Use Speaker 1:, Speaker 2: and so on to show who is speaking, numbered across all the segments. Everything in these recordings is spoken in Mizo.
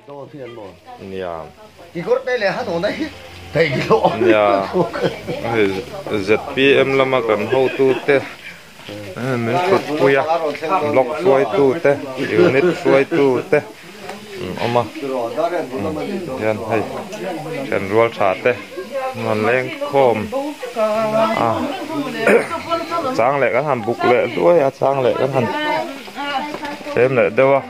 Speaker 1: Nia.
Speaker 2: Nia hei zpm lama kan hotute min thutpui a block hruaitute unit hruaitute an awm a hian hei thianrual tha te an rawn leng khawm a chang leh kan han buk leh hluai a chang leh kan han tlem leh deuh a.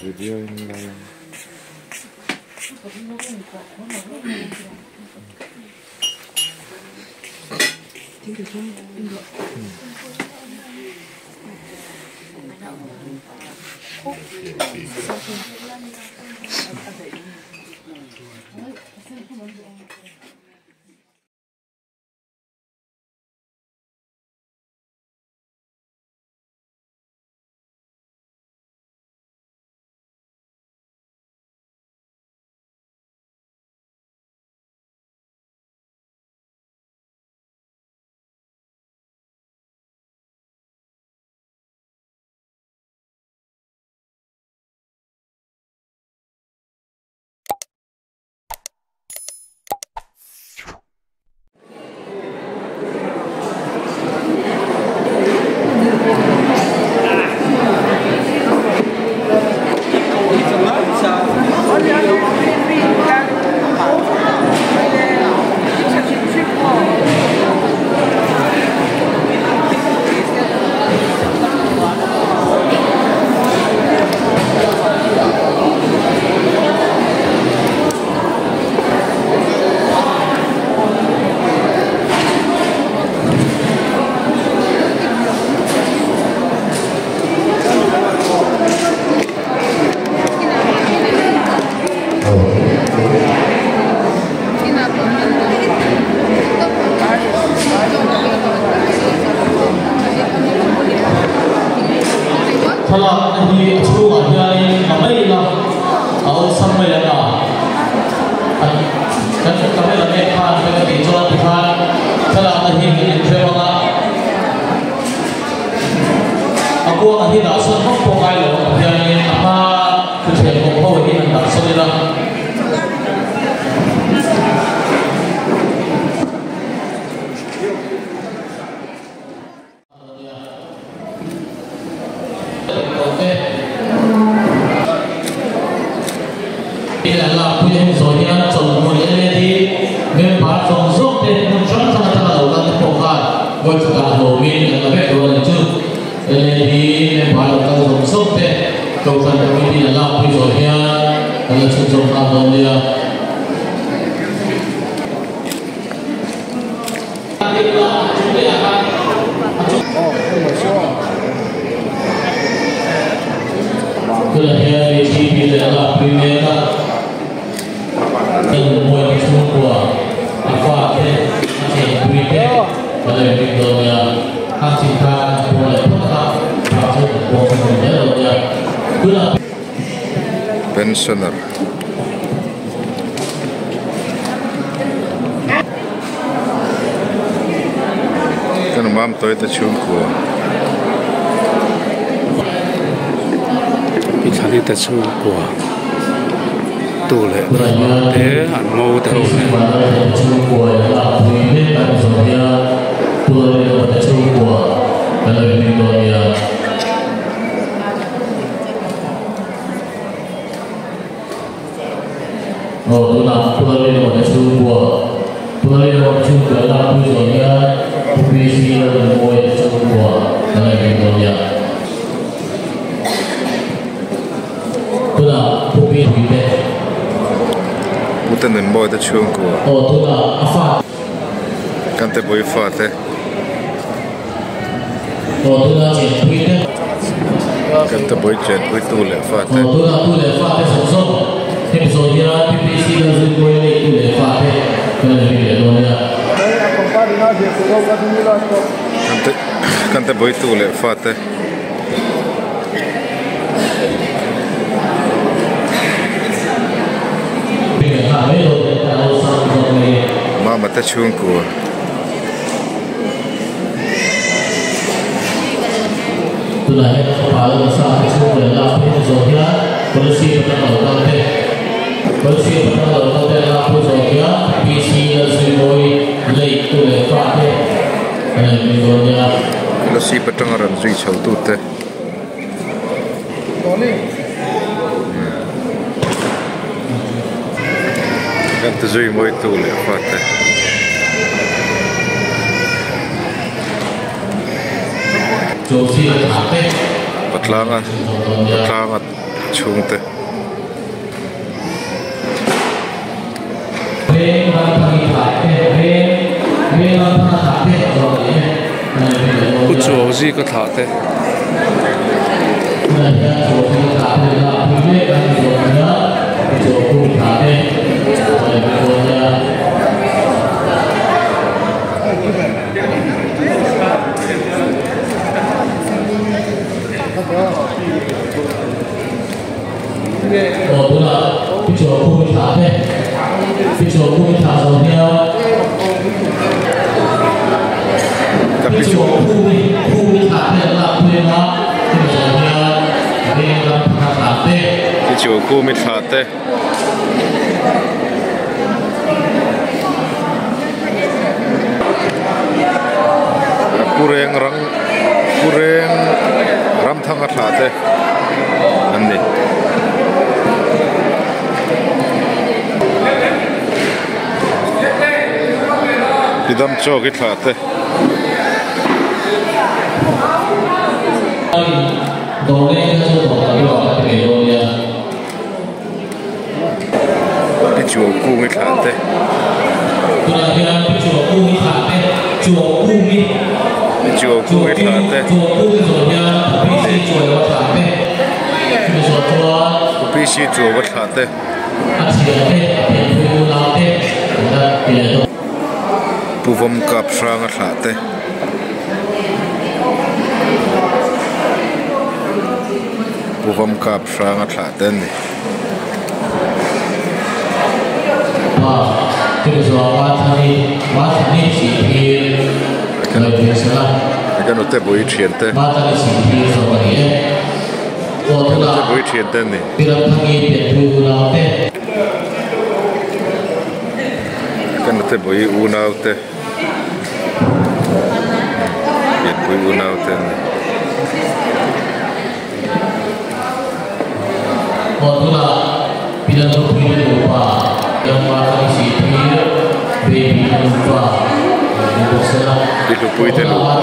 Speaker 2: Video in la lang.
Speaker 1: Pensioner. Kan mam toi te chhungkua.
Speaker 3: Pi thlani te chhungkua tu leh te an ngo te ho nen.
Speaker 1: Lalrinmawia te chhungkua kan te pawh hi fate kan te pawh hi chenpui tu leh fate. Kan te pawh hi tu leh fate. Mama te chhungkua. Lassi patanga rawn zui chho tute. Kan ti zui mawi tu leh fate. Patlanga patlanga chhungte.
Speaker 3: Pu Chuau zika thlah te.
Speaker 1: Chu khumi thla te. Pureng rang pureng ramthanga thla te an ni. Tidam chaw ki thla te. Pi chuau kung i thla te. Pi chuau kung i thla te. Pi si chuau a thla te. Pu vawm kap hrang a thlah te. Pu vawm kap hrang a thlah te a ni. Ka nute bui thian te. Ka nute bui thian te a ni. Ka nute bui unau te. Pianpui unau te an ni. Pi hlupui te nupa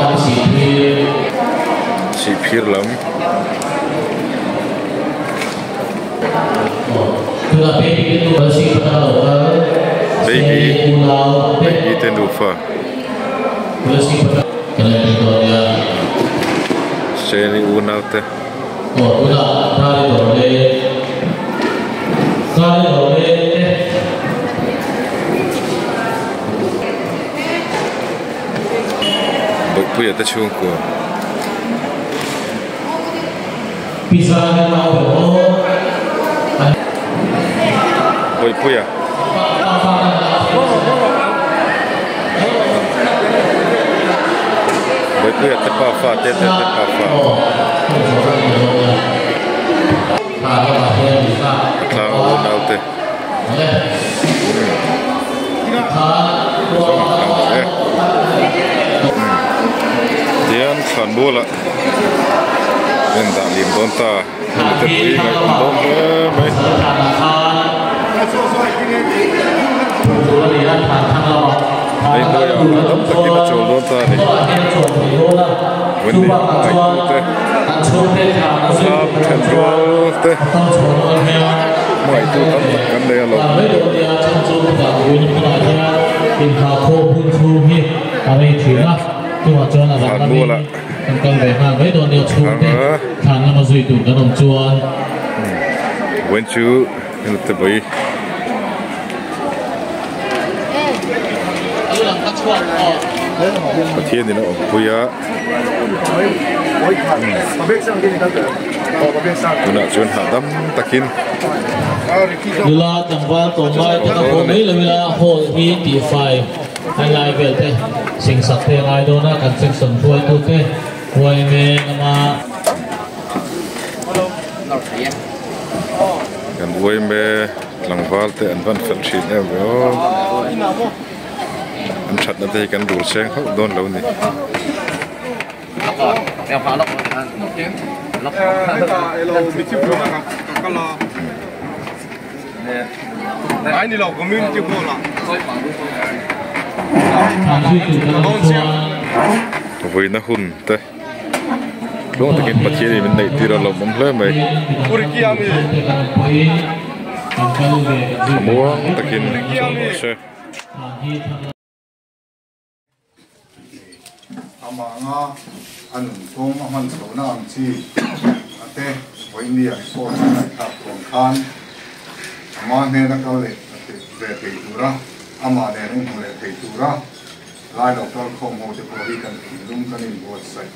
Speaker 1: sihphir lam. Baby baby te nufa. Seni unau te. Bawihpuia te chhungkua. Bawihpuia. Bawihpuia te pa fa te te te pa fa. A tlang a unau te. Tian thlan bulah en dah lim dawn ta hemi te pui ngaih awm dawn hle mai. Hei hnuaiah hahdam takin a chawl dawn ta a ni. Wendy ngaihtu te khawtlang thenrual te. Hmangaihtu tam tak kan nei a lo. Thlanmualah Vawiin chu hnute bawi. Pathian in a awmpui a. Tunah chuan hahdam takin
Speaker 4: Nula tlangval tlawmngai te ka haw mai lo ila hall hi tihfai an lai vel te singsak te a ngai dawn a, kan section hruaitu te yma lama.
Speaker 1: Kan yma tlangval te an van fel thin em ve aw. An thatna te hi kan rul seng hauh dawn lo ni. Vawiina hun te tluang takin Pathian in min neih tir a lawmawm hle mai. Thlamuang takin chawlh rawh se.
Speaker 5: Amah anga a nunphung a hman chhohna ang chi a te vawinia report a ngaihthlak tuam khan ama hnena kal leh ve thei tura amah nen a inhmu leh thei tura lai lo kal khawm ho te pawh hi kan thinlung kan inbuatsaih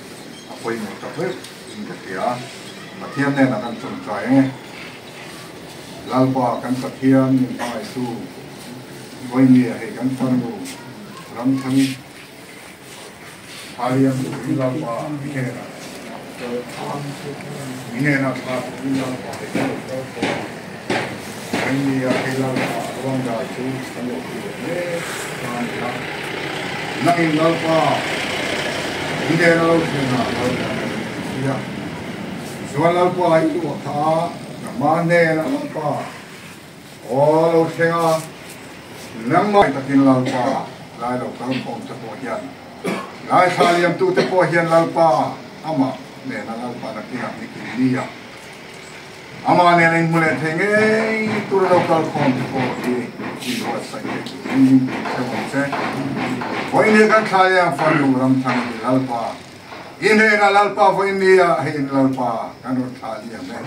Speaker 5: a pawimawh tak vek in ka hria. Pathian hnenah kan tawngtai ang e. Lalpa kan Pathian min hmangaihtu vawinia hei kan farnu Ramthani Haliam turin Lalpa i hnenah i hnenah thla turin Lalpa hei kan lo kal tawh a, vawinia hei Lalpa ruangdai chu kan lo ti leh mek ta a ni a, nangin Lalpa i hnena lo thlenah Lalpa kan ti a, chuan Lalpa i luah kha nangmah hnenah Lalpa Aw lo thleng a, nangmah takin Lalpa lai lo kal khawm te pawh hian, ngaithla liamtu te pawh hian Lalpa amah nena Lalpa nakinah ni kin ni a, amah nena inhmu leh thei ngei tur lo kal khawm te pawh hi inbuatsaih thei turin min pui theuh ang che. Vawiin kan thla liam fanu Ramthang hi Lalpa I hnenah Lalpa vawiin ni ah hei in Lalpa kan rawn thlah liam e.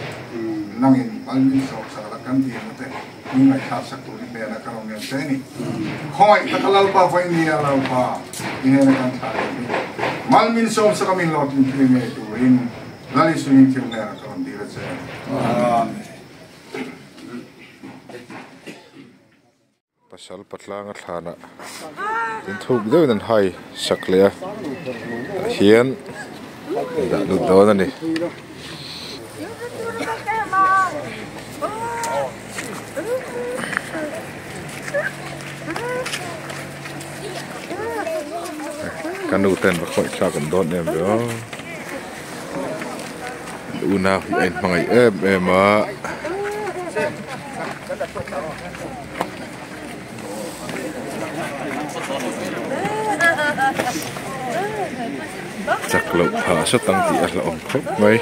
Speaker 5: Nangin mal min sawk sak la kan dilna te min ngaihthlak sak tur i hnenah kan rawn ngen che ni. Khawngaih taka Lalpa vawiin ni ah Lalpa i hnenah kan thlah liam hi mal min sawm sak a min hlawhtlin thil ngei turin Lal Isu hming thil hnenah ka rawn dil a che. Amen.
Speaker 1: Pasal patlanga thlanah tin thuk deuhin an hai sak leh a tah hian dah lut dawn a ni. Ka nu ten va khawih thlak awm dawn em ve aw unau hi a inhmangaih em em a. Chak loh phah sawt ang tih a hlauhawm khawp mai.